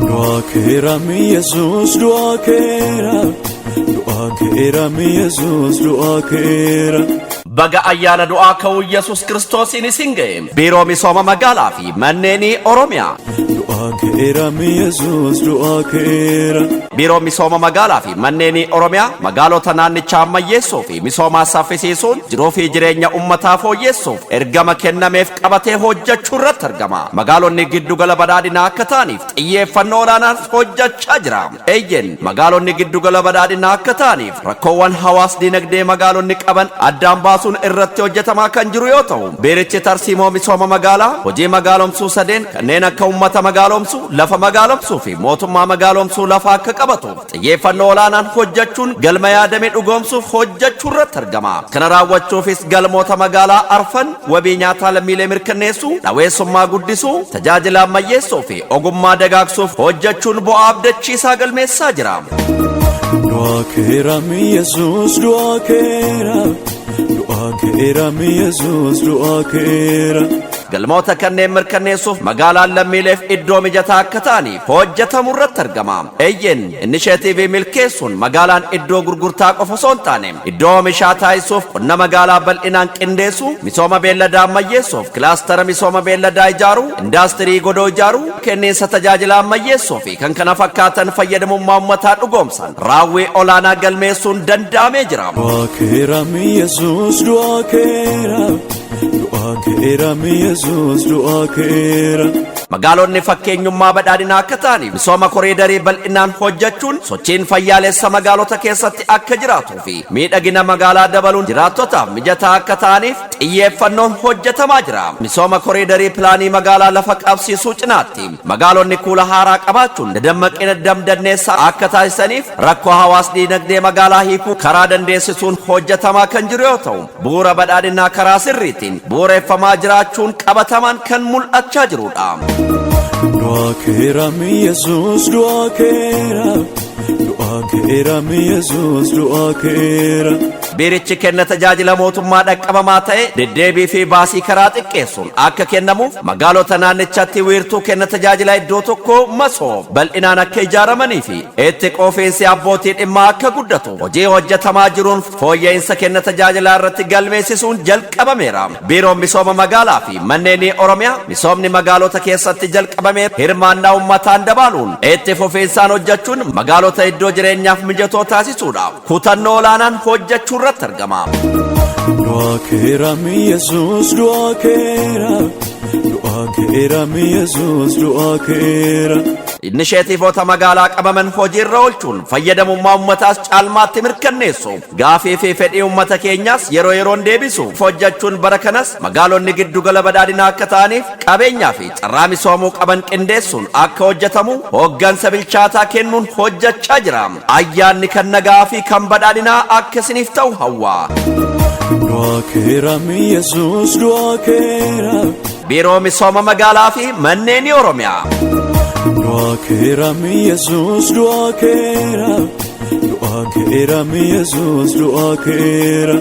Du'aa keerami Yesuus, du'aa keera. Du'aa keerami Yesuus, du'aa keera. Baga ayyaana du'aa ka'uu Yesus Kiristoosiin isin ga'e. Biiroo Misooma Magaalaa fi Manneenii Oromiyaa. Du'aa keerami Yesuus, du'aa keera. Biiroo Misooma Magaalaa fi Manneenii Oromiyaa magaalota naannichaa ammayyeessuu fi misoomaa saffisiisuun jiruu fi jireenya uummataa fooyyessuuf ergama kennameef qabatee hojjechuu irratti argama. Magaalonni giddugala badhaadhinaa akka ta'aniif xiyyeeffannoo olaanaan hojjechaa jira. Eeyyen, magaalonni giddugala badhaadhinaa akka ta'aniif rakkoowwan hawaas dinagdee magaalonni qaban addaan baasuun irratti hojjetamaa kan jiru yoo ta'u, biirichi tarsiimoo misooma magaalaa hojii magaalomsuu sadeen kanneen akka uummata magaalomsuu, lafa magaalomsuu fi mootummaa magaalomsuu lafa akka qabatuuf xiyyeeffannoo olaanaan hojjechuun galma yaadame dhugoomsuuf hojjechuu irratti argama. Kana raawwachuufis galmoota magaalaa arfan wabii nyaataa lammiilee mirkaneessuu, dhaweessummaa guddisuu, tajaajila ammayyeessuu fi ogummaa dagaagsuuf hojjechuun bu'aa abdachiisaa galmeessaa jira. Du'aa keerami Yesuus, du'aa keera. Du'aa keerami Yesuus, du'aa keera. Galmoota kanneen mirkaneessuuf magaalaan lammiileef iddoo mijataa akka ta'aniif hojjetamu irratti argama. Eeyyen, inisheetiivii milkeessuun magaalaan iddoo gurgurtaa qofa osoo hin taane iddoo oomishaa taasisuuf qonna magaalaa bal'inaan qindeessuu, misooma beelladaa ammayyeessuuf kilaastara misooma beelladaa ijaaruu, indaastirii godoo ijaaruu, kenniinsa tajaajila ammayyeessuu fi kan kana fakkaatan fayyadamummaa uummataa dhugoomsan raawwii olaanaa galmeessuun danda'amee jira. Du'aa keerami Yesuus, du'aa keera. Du'aa keerami Yesuus, du'aa keera. Magaalonni fakkeenyummaa badhaadhinaa akka ta'aniif misooma koriidarii bal'inaan hojjechuun sochiin fayyaalessa magaalota keessatti akka jiraatuu fi miidhagina magaalaa dabaluun jiraattotaaf mijataa akka ta'aniif xiyyeeffannoon hojjetamaa jira. Misooma koriidarii pilaanii magaalaa lafa qabsiisuu cinaatti magaalonni kuula haaraa qabaachuun dadammaqina damdanneessa akka taasisaniif rakkoo hawaas diinagdee magaalaa hiikuu karaa dandeessisuun hojjetamaa kan jiru yoo ta'u, bu'uura badhaadhinaa karaa sirriitiin bu'uureffamaa jiraachuun qabatamaan kan mul'achaa jirudha. Du'aa keerami Yesuus, du'aa keera. Du'aa keerami Yesuus, du'aa keera. Biirichi kenna tajaajila mootummaa dhaqqabamaa ta'e deddeebii fi baasii karaa xiqqeessuun akka kennamuuf magaalota naannichatti wiirtuu kenna tajaajila iddoo tokko masoo bal'inaan akka ijaaramanii fi itti quufiinsi abbootii dhimmaa akka guddatu hojii hojjetamaa jiruun fooyya'insa kenna tajaajilaa irratti galmeessisuun jalqabameera. Biiroon Misooma Magaalaa fi Manneenii Oromiyaa misoomni magaalota keessatti jalqabame hirmaannaa uummataan dabaaluun itti fufiinsaan hojjechuun magaalota iddoo jireenyaaf mijatoo taasisuudhaaf kutannoo olaanaan hojjechuu irratti argama. Du'aa keerami Yesuus, du'aa keera. Du'aa keerami Yesuus, du'aa keera. Inisheetiivota magaalaa qabaman hojiirra oolchuun fayyadamummaa uummataas caalmaatti mirkaneessuuf gaafii fi fedhii uummata keenyaas yeroo yeroon deebisuuf hojjechuun bara kanas magaalonni giddugala badhaadhinaa akka ta'aniif qabeenyaa fi carraa misoomuu qaban qindeessuun akka hojjetamu hooggansa bilchaataa kennuun hojjechaa jira. Ayyaanni kan nagaa fi kan badhaadhinaa akka isiniif ta'u hawwa. Du'aa keerami Yesuus, du'aa keera. Biiroo Misooma Magaalaa fi Manneenii Oromiyaa. Du'aa keerami Yesuus, du'aa keera. Du'aa keerami Yesuus, du'aa keera.